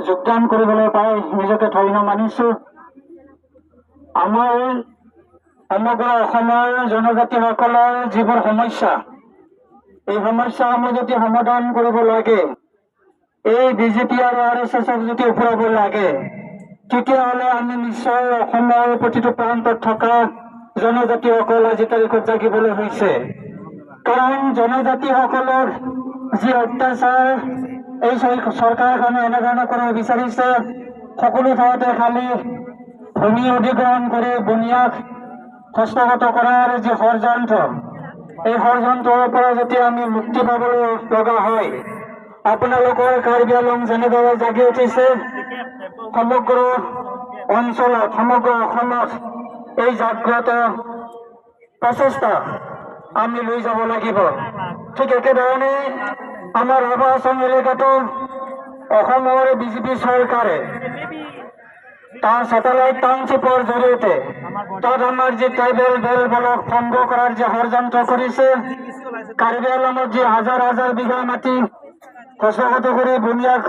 যোগদান কৰিবলৈ পাই নিজকে ধন্য মানিছোঁ। আমাৰ সমগ্ৰ অসমৰ জনজাতিসকলৰ যিবোৰ সমস্যা, এই সমস্যাসমূহ যদি সমাধান কৰিব লাগে, এই বিজেপি আৰু আৰএছএছক যদি ওফৰাব লাগে, তেতিয়াহ'লে আমি নিশ্চয় অসমৰ প্ৰতিটো প্ৰান্তত থকা জনজাতিসকল আজি তাৰিখত জাগিবলৈ হৈছে। কাৰণ জনজাতিসকলৰ যি অত্যাচাৰ এই চৰকাৰখনে এনেধৰণে কৰিব বিচাৰিছে, সকলো ঠাইতে খালী ভূমি অধিগ্ৰহণ কৰি বনিয়াক হস্তগত কৰাৰ যি ষড়যন্ত্ৰ, এই ষড়যন্ত্ৰৰ পৰা যদি আমি মুক্তি পাবলৈ লগা হয়, আপোনালোকৰ কাৰ্বি আংলং যেনেদৰে জাগি উঠিছে, সমগ্ৰ অঞ্চলত, সমগ্ৰ অসমত এই জাগ্ৰত প্ৰচেষ্টা আমি লৈ যাব লাগিব। ঠিক একেধৰণে আমাৰ ৰাভা হাছং এলেকাটো অসমৰ বিজেপি চৰকাৰে তাৰ ছেটেলাইট টাউনশ্বিপৰ জৰিয়তে তাত আমাৰ যি ট্ৰাইবেল বেল্ট ব্লক ভংগ কৰাৰ যি ষড়যন্ত্ৰ কৰিছে, কাৰ্বি আংলঙত যি হাজাৰ হাজাৰ বিঘা মাটি হস্তগত কৰি বনিয়াক